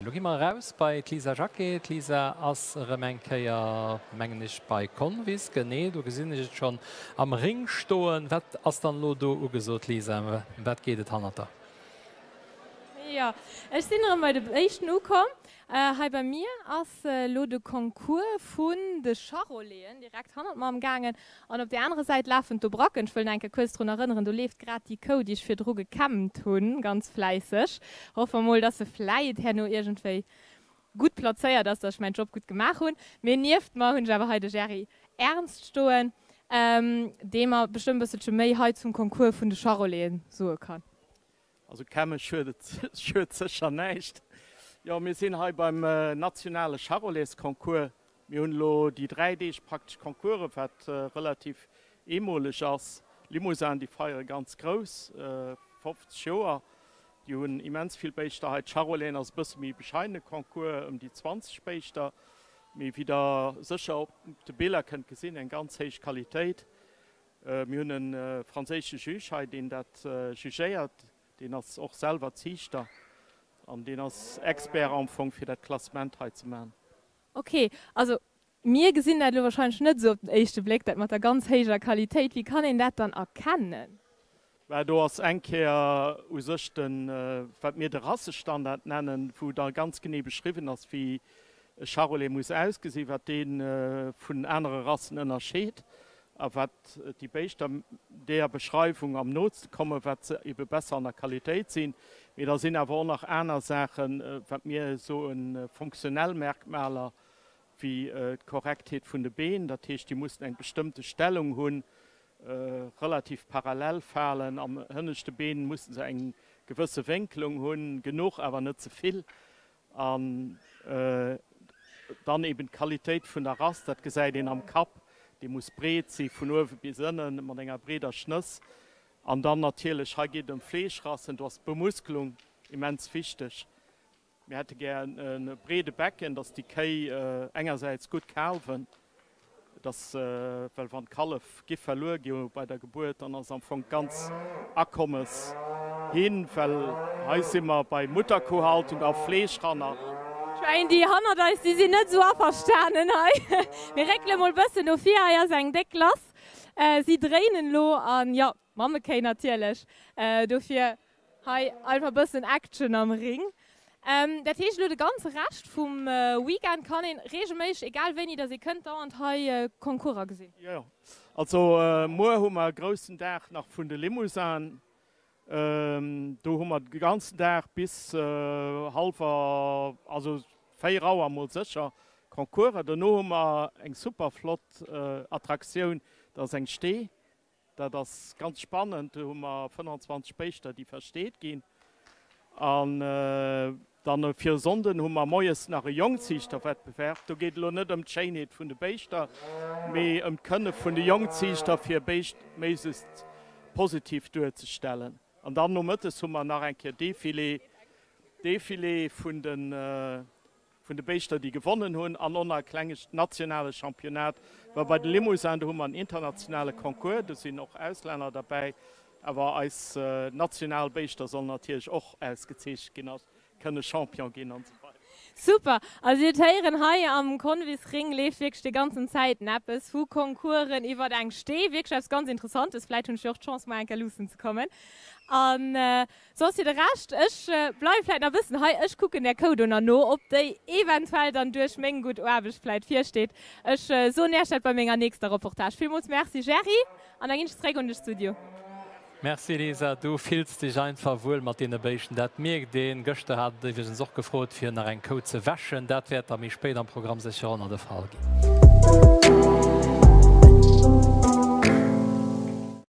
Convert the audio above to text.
Lo gi mer eraus bei d'Lisa Jacqué. D'Lisa ass erëm eng Kéier, mengen ech, bei Convis. Genee, do gesinn ech et schonn am Ring stoen. Wat ass dann elo do ugesot, Lisa? Ëm wat geet et hannert der? Jo, ech sinn erëm bei de Éischten ukomm. Hei bei mir ass elo de Concours vun de Charolaisen direkt hannert mer am gaangen. An op där anerer Säit lafen d'Aubracken. Ech wëll nach eng Kéier kuerz drun erënneren, do leeft grad déi Kou, déi ech virdru gekämmt hunn, ganz fläisseg. Hoffe mer mol, dass se vläit herno iergendwéi gutt plazéiert ass, dass ech mäin Job gutt gemaach hunn. Mee nieft mer hunn ech awer hei de Gerry Ernst stoen, dee mer bestëmmt e bësselche méi hei zum Concours vun de Charolaisen soe kann. Also kämme schued sécher näischt. Jo, mir sinn hei beim nationale Charolais-Concours. Mir hunn elo déi 3 Deeg praktesch Concoursen, wat relativ eemoleg ass. Limousin, déi feiere ganz grouss 50 Joer. Déi hunn immens vill Béischter hei. D'Charolaisen ass e bësse méi bescheidene Concours, ëm déi 20 Béischter. Mee wéi der sécher op de Biller kënnt gesinn, eng ganz héich Qualitéit. Mir hunn e franséische Juge hei, deen dat jugéiert. Deen ass och selwer Ziichter an deen ass Expert am Fong, fir dat Klassement hei ze maachen. Ok, also mir gesinn dat elo wahrscheinlech net esou op den éischte Bléck, dat mat der ganz héijer Qualitéit. Wéi kann een dat dann erkennen? Mä do ass eng Kéier u sech den, wat mir de Rassestandard nennen, wou da ganz genee beschriwwen ass, wéi e Charolais muss ausgesinn, wat dee vun anere Rassen ënnerscheet a wat déi Béischter deeër Beschreiwung am nootste kommen, wat se ebe besser an der Qualitéit sinn. Mee da sinn awer och nach aner Saachen, wat mir soen, fonctionnel Merkmaler, wéi d'Korrektheet vun de Been, dat heescht, déi mussen eng bestëmmte Stellung hunn, relativ parallel falen, am hënneschte Been musse se eng gewësse Wénkelung hunn, genuch, awer net ze vill. An dann eben d'Qualitéit vun der Rass, dat gesäit een am Kapp, dee muss breet si vun uewe bis ënnen, mat enger breeder Schnëss. An dann natierlech, hei geet et ëm Fleeschrassen, do ass d'Bemuskelung immens wichteg. Mir hätte gär e breede Becken, dass déi Kéi engersäits gutt kalwen, dass, well wann d'Kallef gi verluer gi bei der Gebuert, dann ass am Fong d'ganz Akommes hin, well hei si mer bei Mutterkuhhaltung a Fleeschranner. Ech mengen déi hannert eis, déi sinn net esou averstanen hei. Mir réckele mol bëssen no vir, hei ass eng déck lass. Si dréinen elo an, jo, d'Mammekéi natierlech, dofir Hei einfach bëssen Action am Ring. Dat heescht elo de ganze Rescht vum Weekend kann een regelméisseg, egal wéini dass ee kënnt, dauernd hei Concourser gesinn. Jo, also muer hu mer e groussen Dag nach vun de Limousinen. Do hu mer de ganzen Dag bis hallwer, also 4 Auer mol sécher Concoursen. Dono hu mer eng super flott Attraktioun, dat ass eng Stee. Dat ass ganz spannend. Do hu mer 25 Béischter, déi versteet ginn. An dann fir e Sonnden hu mer moies nach e Jongziichterwettbewerb. Do geet elo net ëm d'Schéinheet vun de Béischter, mee ëm d'Kënne vun de Jongziichter, fir e Béischt méiglechst positiv duerzestellen. An dann nomëttes hu mer nach eng Kéier Defilé, Defilé vun de vun de Béischter déi gewonnen hunn an och nach e klenge nationale Championnat, well bei de Limousin do hu mer en internationale Concours, do sinn och Auslänner derbäi, awer eis national Béischter sollen natierlech och ausgezeechent ginn a kënne Champion ginn an esou weider. Super! Also Dir héieren, hei am Convis Ring leeft wierklech déi ganzen Zäiten eppes, vu Concoursen iwwert eng Stee, wierklech eppes ganz Interessantes. Vläit hunn ech jo och d'Chance muer eng Kéier luussen ze kommen an Soss fir de Rescht, ech bleiwe vläit nach e bëssen hei, ech kucken där Kou do nach no, ob déi eventuell dann duerch meng gutt Aarbecht vläit virsteet. Ech soen Iech dat bei menger nächster Reportage. Villmools Merci Gerry, an da ginn ech zeréck un de Studio. Merci Lisa, du fills dech einfach wuel mat deene Béischten, dat mierkt een. Gëschter hat et iwwregens och gefrot fir nach eng Kou ze wäschen, dat wäert da méi spéit am Programm sécher och nach de Fall ginn.